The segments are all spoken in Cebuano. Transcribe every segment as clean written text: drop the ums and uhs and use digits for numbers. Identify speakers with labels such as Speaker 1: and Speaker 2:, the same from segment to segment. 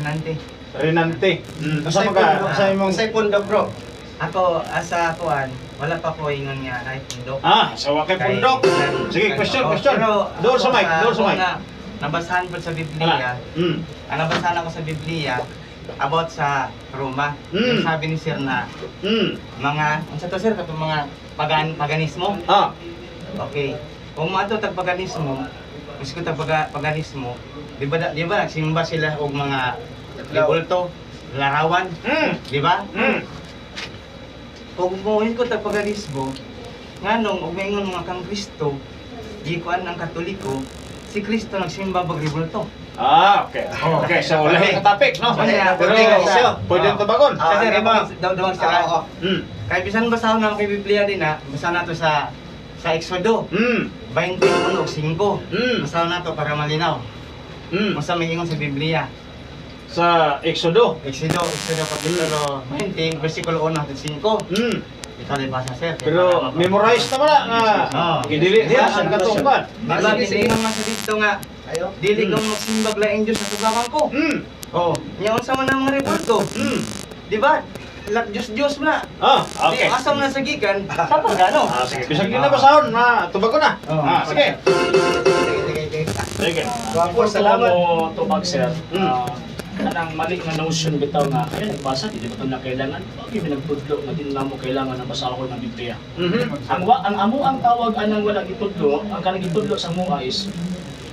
Speaker 1: Renante.
Speaker 2: Renante. Asa man ka? Asa imong
Speaker 3: Unsay pundok, bro?
Speaker 1: Ako asa kuan, wala pa ko ingon nga ay pundok.
Speaker 2: Ah, sa wa kay pundok. Sige, question,
Speaker 1: Oh,
Speaker 2: question.
Speaker 1: pero
Speaker 2: Dool sa
Speaker 1: ako
Speaker 2: mic, dool sa
Speaker 1: ako
Speaker 2: mic.
Speaker 1: nga, nabasahan po sa Biblia. Ang nabasahan ako sa Biblia about sa Roma. Yung sabi ni Sir na mga unsa to, sir, katong mga paganismo. Okay. Kung mato tag paganismo, mas ko tag paganismo, di ba nagsimba sila og mga rebulto, larawan, di ba? Kung muhin ko tag paganismo, nganong og maingon mga kang Kristo, gikuan ang Katoliko, si Kristo nagsimba bag rebulto?
Speaker 2: Ah, okay.
Speaker 1: Oh.
Speaker 2: Okay, so lahi ka topic, no?
Speaker 1: Wala,
Speaker 2: Pero
Speaker 1: wala.
Speaker 2: pwede tubagon.
Speaker 3: Ah,
Speaker 1: Sa sir,
Speaker 3: ano ba?
Speaker 1: daw daw sila.
Speaker 3: Oo.
Speaker 1: Kaya bisan basahon na kay Biblia din na, basa nato sa Exodo 21:5. Basahon nato para malinaw. Unsa may ingon sa Biblia?
Speaker 2: Sa Exodo.
Speaker 1: Exodo kapitulo 20, versikulo 1 hangtod 5. Ito na basa, sir, kaya
Speaker 2: Pero
Speaker 1: para
Speaker 2: memorize na man nga.
Speaker 1: Oo.
Speaker 2: Gidili diha sa katong kan.
Speaker 1: Di ba,
Speaker 3: Sige, sige.
Speaker 1: giniingon man sa dito nga,
Speaker 3: Ayo.
Speaker 1: dili ko magsimbag laing Diyos sa tubangan ko. Oh, nya unsa man ang mga rebulto? Di ba? Diyos Diyos mo na.
Speaker 2: Ah, okay.
Speaker 1: Di, asa mo na sa gikan? Sa pagano?
Speaker 2: Ah, sige. Bisag di na basahon, na tubagon na.
Speaker 1: Oo.
Speaker 2: Ah, sige.
Speaker 3: Sige, sige, sige.
Speaker 2: Sige.
Speaker 3: Gwapo, salamat.
Speaker 4: Mo tubag, sir. Ah, kanang mali nga notion bitaw nga kaya nagbasa di ba ito na kailangan? Okay, may nagtudlo nga di na mo kailangan ng basahon ng Biblia. Ang amo ang tawag anang wala gitudlo, ang kanang gitudlo sa mua is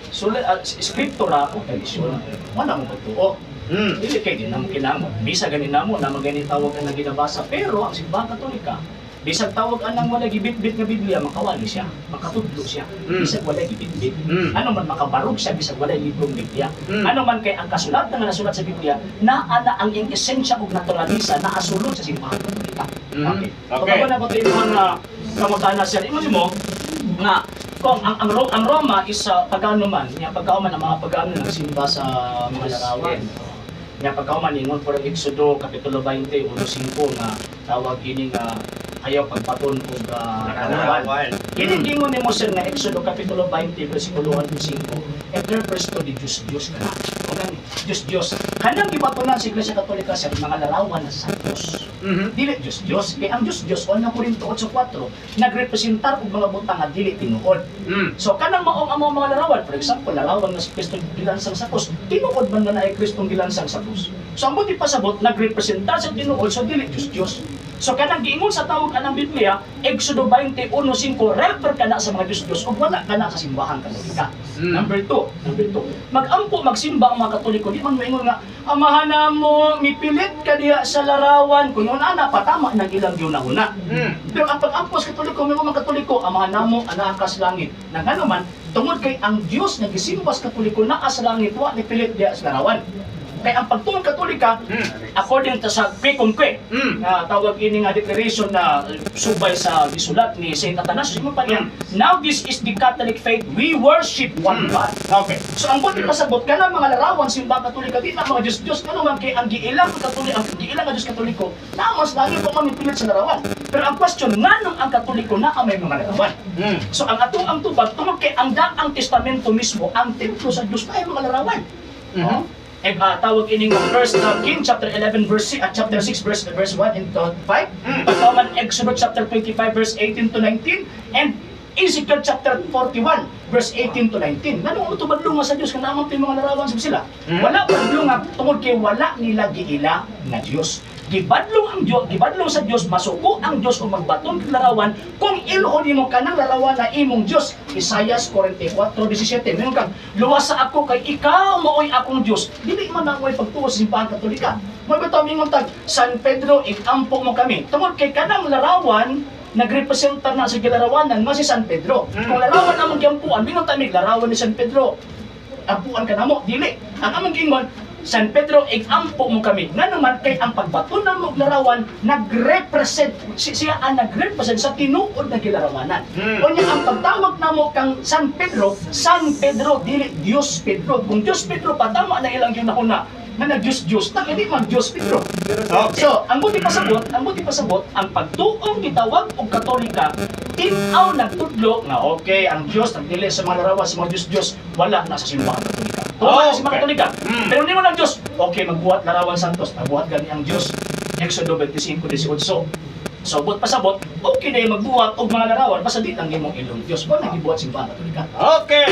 Speaker 4: sula, skriptura o tradisyon. Wala mo pagtuo. Dili kay di na mo kinamo. Bisa gani namo na magani tawag ang ginabasa, pero ang Simbahan Katolika, bisag tawag anang wala gibitbit nga Biblia, makawali siya, makatudlo siya. Bisag wala gibitbit. Ano man makabarog siya bisag wala librong Biblia. Ano man kay ang kasulatan nga nasulat sa Biblia, naa na ang iyang esensya ug naturalisa naa sulod sa Simbahan Katolika. Okay.
Speaker 2: Okay.
Speaker 4: Tubagon na ko ito yung mga kamutana siya. Imo mo nga kung ang Roma is sa pagano man, nya pagkauman ang mga pagano nagsimba sa mga larawan. Nya pagkauman ingon por ang Exodo kapitulo 20:1-5 nga tawag kini nga ayaw pagbaton og larawan. Kini gingon nimo, sir, nga Exodo kapitulo 20 versikulo 1-5 it refers to the Diyos Diyos kana. O gani, Diyos Diyos. Kanang gibatonan sa Iglesia Katolika, sir, mga larawan na sa Diyos. Dili Diyos Diyos kay ang Diyos Diyos 1 Korinto 8:4 nagrepresentar og mga butang nga dili tinuod. So kanang maong among mga larawan, for example, larawan nga si Kristo gilansang sa krus, tinuod man nga naay Kristong gilansang sa krus? So ang buti pasabot nagrepresentar sa tinuod, so dili Diyos Diyos. So kanang giingon sa tawag anang Biblia, Exodo 21:5 refer kana sa mga Diyos Diyos ug wala kana sa Simbahan Katolika. Number two. Magampo magsimba ang mga Katoliko, di man moingon nga Amahan mo mipilit ka diha sa larawan kung yun ana patama ng ilang giunahuna. Pero ang pag-ampo sa Katoliko, may mga Katoliko, Amahan namo anaa ka sa langit. Na ngano man, tungod kay ang Dios nga gisimba sa Katoliko naa sa langit, wa nipilit diha sa larawan. Kay ang pagtuon Katolika, according to sa Quo Quo, nga tawag ini nga declaration na subay sa gisulat ni Saint Athanasius, ingon pa niya, "Now this is the Catholic faith, we worship one God." So ang buti pasabot kana mga larawan Simbahan Katolika di na mga Diyos Diyos, ngano man kay ang giilang Katoliko, ang giilang nga Diyos Katoliko naa mas langit, pa man mipilit sa larawan. Pero ang question, nganong ang Katoliko naa may mga larawan? So ang atong ang tubag, tungod kay ang Daang Testamento mismo, ang templo sa Diyos ay mga larawan. Oh? Eh, tawag ini nga First King chapter 11 verse 6, chapter 6 verse 1 and to 5. Pagkaman Exodus chapter 25 verse 18 to 19 and Ezekiel chapter 41 verse 18 to 19. Ngano mo tubadlo nga sa Dios nga naman mga larawan sa sila? Wala badlo nga tungod kay wala nila giila nga Dios. Gibadlong ang Dios, gibadlong sa Dios, masuko ang Dios o magbaton kag larawan kung ilhon nimo kanang larawan na imong Dios. Isaias 44:17. Mayon kang luwasa ako kay ikaw maoy akong Dios. Dili man ang pagtuo sa Simbahan Katolika. Mo bitaw mingon tag San Pedro, ikampo mo kami. Tungod kay kanang larawan nagrepresentar na sa gilarawanan nga si San Pedro. Kung larawan among giampuan, mingon ta mig larawan ni San Pedro. Ampuan ka namo, dili. Ang among giingon, "San Pedro, ikampo mo kami." Nga naman kay ang pagbaton ng og larawan nagrepresent siya ang nagrepresent sa tinuod na gilarawanan. Unya ang pagtawag namo kang San Pedro, San Pedro dili Dios Pedro. Kung Dios Pedro pa, tama na ilang ginahuna na nag-Diyos Diyos na hindi man Diyos Pedro. So, ang buti pasabot, ang pagtuong gitawag og Katolika, tin-aw nagtudlo nga okay, ang Diyos nagdili sa mga larawan sa mga Diyos Diyos, wala na sa Simbahan Katolika. Tuma na sa Simbahan Katolika. Pero nimo ng Diyos, Okay magbuhat larawan santos, nabuhat gani ang Dios. Exodo 25:18. So buot pasabot, okay na yung magbuhat og mga larawan basta di lang imong ilong Dios. Mo nang gibuhat simbahan Katolika.
Speaker 2: Okay.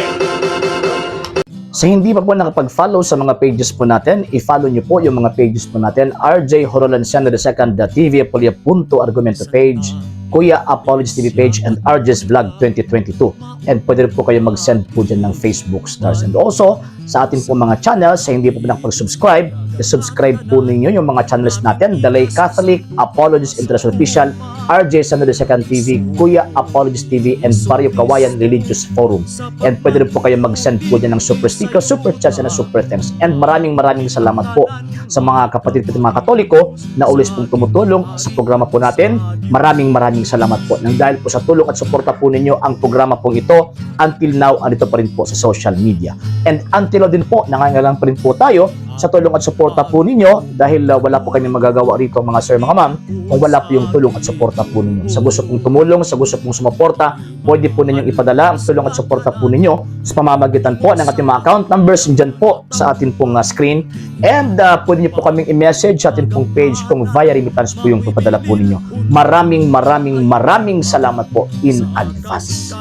Speaker 4: Sa hindi pa po nakapag-follow sa mga pages po natin, i-follow niyo po yung mga pages po natin. RJ Horolanciano II, The TV Apolia Punto Argumento page, Kuya Apologies TV page, and RJ's Vlog 2022. And pwede rin po kayo mag-send po dyan ng Facebook stars. And also, sa atin po mga channels, sa hindi po po nakapag-subscribe, i-subscribe po ninyo yung mga channels natin, The Lay Catholic, Apologies International Official, RJ Sano II TV, Kuya Apologies TV, and Barrio Kawayan Religious Forum. And pwede rin po kayo mag-send po dyan ng super sticker, super chats, and super thanks. And maraming maraming salamat po sa mga kapatid po mga Katoliko na always pong tumutulong sa programa po natin. Maraming maraming salamat po. Nang dahil po sa tulong at suporta po ninyo ang programa pong ito, until now, andito pa rin po sa social media. And until now din po, nangangailangan pa rin po tayo sa tulong at suporta po ninyo dahil wala po kami magagawa rito, mga sir, mga ma'am, kung wala po yung tulong at suporta po ninyo. Sa gusto pong tumulong, sa gusto pong sumuporta, pwede po ninyong ipadala ang tulong at suporta po ninyo sa pamamagitan po ng ating mga account numbers dyan po sa atin pong screen. And pwede niyo po kaming i-message sa atin pong page kung via remittance po yung papadala po ninyo. Maraming maraming maraming salamat po in advance.